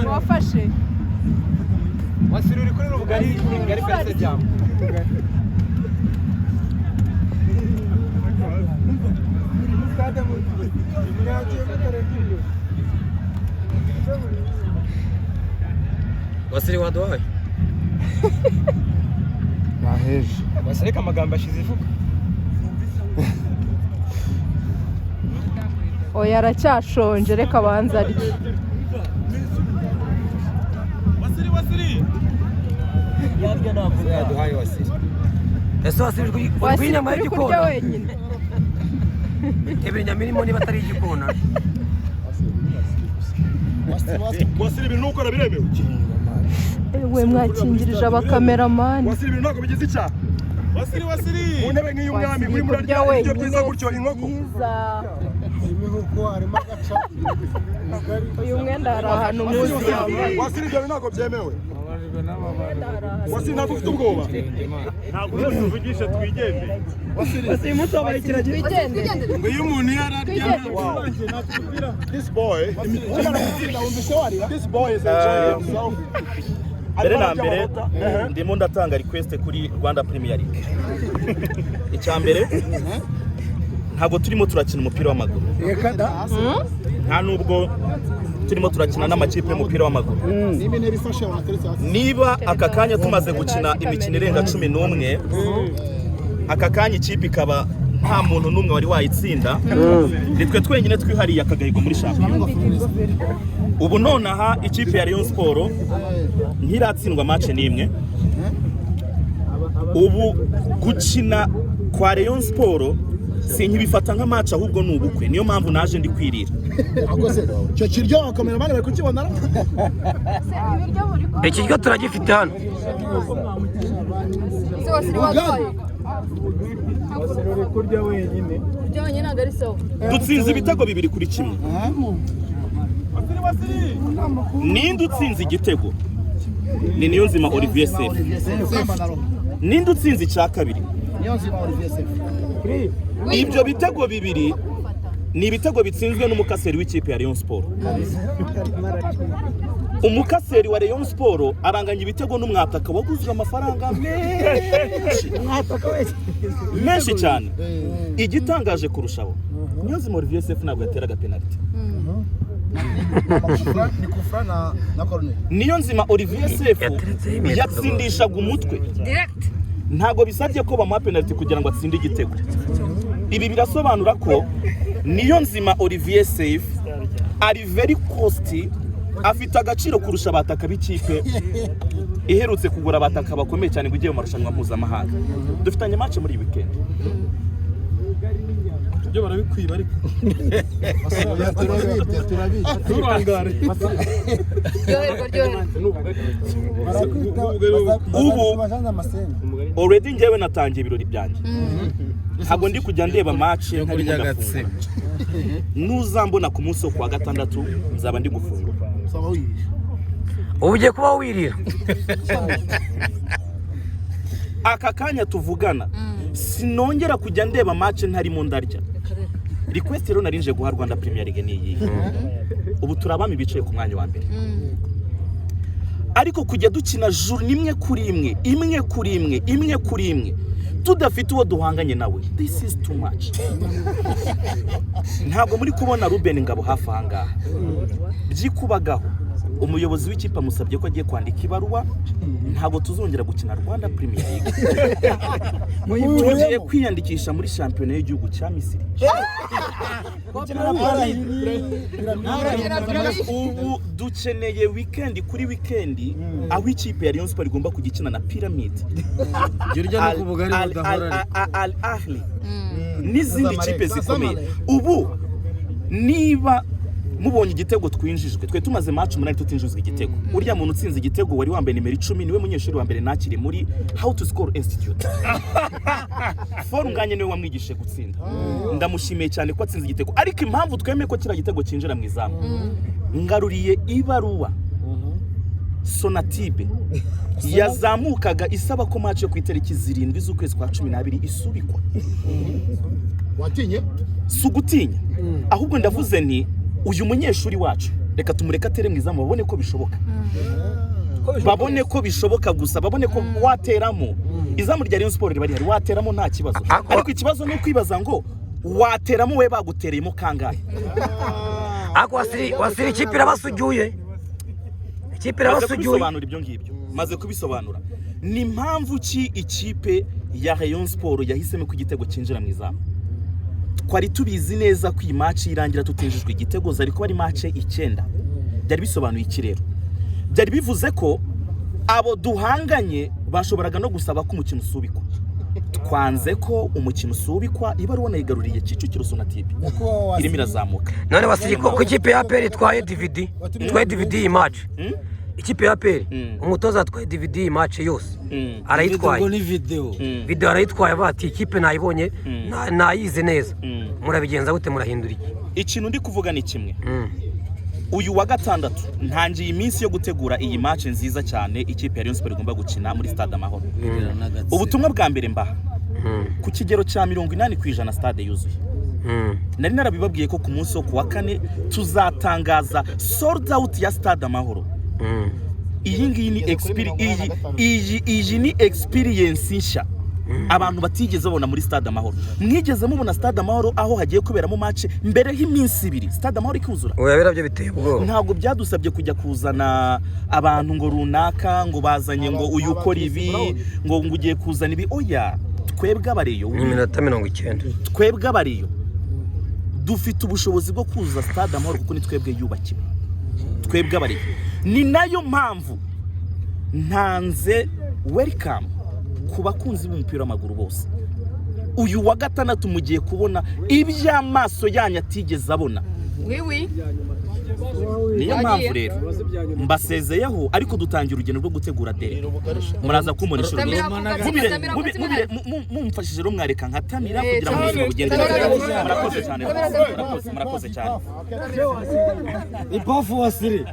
Wafashe. Wasiri, uri kuri rugari Kigali Pele Stadium. Wasiri, waduhaye. Baheje. Wasireka amagambo ashize ivuga. Oya, aracyashonje, reka abanza arye. Wasiri, Wasiri. Yaduhaye Wasiri. Ese Wasiri, uri Wasiri, inyama uri kurya y'igikona? wenyine. Reba inyama irimo niba atari igikona. Wasiri, ibintu nukora biremewe? We, mwakingirije abakameramani. Wasiri, ibintu ntabwo bigize icyaha. Wasiri, Wasiri, mu ntebe nk'iy'umwami Wasiri urimo kurya urarya ibiryo wenyine byiza gutyo, inkoko. Byiza. Harimo inkoko, harimo agaca ubugari. Uyu mwenda hari ahantu muzi yambaye. Wasiri, ibyo bintu ntabwo byemewe. Wasiri, ntabwo ufite ubwoba? Ntabwo uzuvugisha, twigende. Twigendere. Ngo iyo umuntu yararya. Twigendere. This boy, this boy is enjoying himself. Mbere na mbere ndimo ndatanga request kuri Rwanda Premier League. Icya mbere, ntabwo turimo turakina umupira w'amaguru, Reka da. nta nubwo turimo turakina n'amakipe y'umupira w'amaguru. Niba intebe ifashe wateretse hasi. Niba aka kanya tumaze gukina imikino irenga 11, aka kanya ikipe ikaba nta muntu n'umwe wari wayitsinda, nitwe twenyine twihariye aka gahigo muri shampiyona. Ubu nonaha ikipe ya Rayon Sport ntiratsindwa match n'imwe. Ubu gukina kwa Rayon Sport sinkibifata nka match, ahubwo ni ubukwe. Niyo mpamvu naje ndi kwirira. Ahubwo se icyo kiryo abakameramani bari kukibona? Ibiryo muri kumwe. Ikiryo turagifite hano. Se Wasiri, waduhaye. Kurya wenyine. Kurya wenyine ntabwo ari sawa. Dutsinze ibitego 2-1. Ninde utsinze igitego? Ni Niyonzima Olivier Sefu. Ninde utsinze icya kabiri? Niyonzima Olivier Sefu. Ibyo bitego bibiri ni ibitego bitsinzwe n'umukaseri w'ikipe ya Rayon Sport. Umukaseri wa Rayon Sport aranganya ibitego n'umwataka waguzwe amafaranga menshi menshi cyane. Igitangaje kurushaho, Niyonzima Olivier Sefu ntabwo yateraga penaliti. Ni kufra na corner. Niyonzima Olivier Sefu Yateretseho inkweto. yatsindishaga umutwe, ntabwo bisabye ko bamuha penaliti kugira ngo atsinde igitego. Ibi birasobanura ko Niyonzima Olivier Sefu ari very costly, afite agaciro kurusha abataka b'ikipe iherutse kugura abataka bakomeye cyane ngo igiye mu marushanwa mpuzamahanga. Dufitanye match muri iyi weekend. Ibyo barabikwiba ariko. Turabirya, turabirya. Nturangare. Ryoherwa, ryoherwa. Ubu already njyewe natangiye ibirori byanjye, ntabwo ndi kujya ndeba match ntarimo ndafungura. Nuzambona ku munsi wo kuwa gatandatu, nzaba ndi gufungura. Saba wihishe. Ubu ugiye kuba wirira. Aka kanya tuvugana sinongera kujya ndeba match ntarimo ndarya. Request rero narinje guha Rwanda Premier League ni iyi: ubu turi abami bicaye ku mwanya wa mbere, ariko kujya dukina journée imwe kuri imwe, imwe kuri imwe, imwe kuri imwe, tudafite uwo duhanganye nawe, this is too much. Ntabwo muri kubona Ruben Ngabo hafi aha ngaha byikubagaho. Umuyobozi w'ikipe amusabye ko agiye kwandika ibaruwa, ntabwo tuzongera gukina Rwanda Premier League, tugiye kwiyandikisha muri shampiyona y'igihugu cya Misiri. Ubu dukeneye weekend kuri weekend aho ikipe ya Rayon Sport igomba kujya ikina na Pyramid, Jya urya no ku bugari budahora. Al Ahly n'izindi kipe zikomeye. Ubu niba mubonye igitego twinjijwe, twe tumaze match 8 tutinjizwa igitego. Uriya muntu utsinze igitego wari wambaye nimero 10 niwe munyeshuri wa mbere nakiri muri How to Score Institute. Forunganye niwe wamwigishije gutsinda. Ndamushimiye cyane ko atsinze igitego, ariko impamvu twemeye ko kiriya gitego cyinjira mu izamu, ngaruriye ibaruwa Sonatube yazamukaga isaba ko match yo ku itariki 7 z'ukwezi kwa 12 isubikwa. Watinye? Si ugutinya, ahubwo ndavuze nti uyu munyeshuri wacu Reka tumureke atere mu izamu, babone ko bishoboka, babone ko bishoboka gusa, babone ko wateramo. Izamu rya Rayon Sport riba rihari, wateramo nta kibazo. Ariko ikibazo ni ukwibaza ngo wateramo we bagutereyemo kangahe? Ariko Wasiri, ikipe irabasugiye, ikipe Maze irabasugiye. kubisobanura ibyo ngibyo, maze kubisobanura. Ni mpamvu ki ikipe ya Rayon Sport yahisemo ko igitego cyinjira mu izamu? Twari tubizi neza ko iyi match irangira tutinjijwe igitego, zari kuba ari match 9. Byari bisobanuye iki rero? Byari bivuze ko abo duhanganye bashoboraga no gusaba ko umukino usubikwa. Twanze ko umukino usubikwa. Ibaruwa nayigaruriye Kicukiro Sonatube, irimo irazamuka. None Wasiri, ko ikipe ya APR itwaye DVD, itwaye DVD iyi match, ikipe ya APR, umutoza atwaye DVD iyi match yose, arayitwaye. Ubwo ni video. Video arayitwaye, bati ikipe nayibonye, nayize neza. Murabigenza gute? Murahindura iki? Ikintu ndi kuvuga ni kimwe. Uyu wa gatandatu ntangiye iminsi yo gutegura iyi match nziza cyane ikipe ya Rayon Sport igomba gukina muri Stade Amahoro. Ubutumwa bwa mbere mbaha, ku kigero cya 80% stade yuzuye. Nari narabibabwiye ko ku munsi wo ku wa kane tuzatangaza sold out ya Stade Amahoro. Iyi ngiyi ni iyi ni experience nshya abantu batigeze babona muri Stade Amahoro. Mwigeze mubona Stade Amahoro aho hagiye kuberamo match mbere y'iminsi 2 Stade Amahoro ikuzura? Oya, biriya byo biteye ubwoba. Ntabwo byadusabye kujya kuzana abantu ngo runaka, ngo bazanye ngo uyu ukora ibi, ngo ugiye kuzana ibi. Oya, twebwe abareyo, Ni iminota 90. twebwe abareyo dufite ubushobozi bwo kuzuza Stade Amahoro kuko ni twebwe yubakiwe, twebwe abareyo. Ni nayo mpamvu ntanze welcome ku bakunzi b'umupira w'amaguru bose. Uyu wa gatandatu mugiye kubona iby'amaso yanyu atigeze abona. Wiwi. Niyo mpamvu rero mbasezeyeho, ariko dutangira urugendo rwo gutegura derby. Muraza kumbona inshuro nyinshi. Mumfashije rero mwareka nkatamira kugira ngo ubuzima bugende neza. Murakoze cyane, murakoze, murakoze cyane. Ipafu, Wasiri.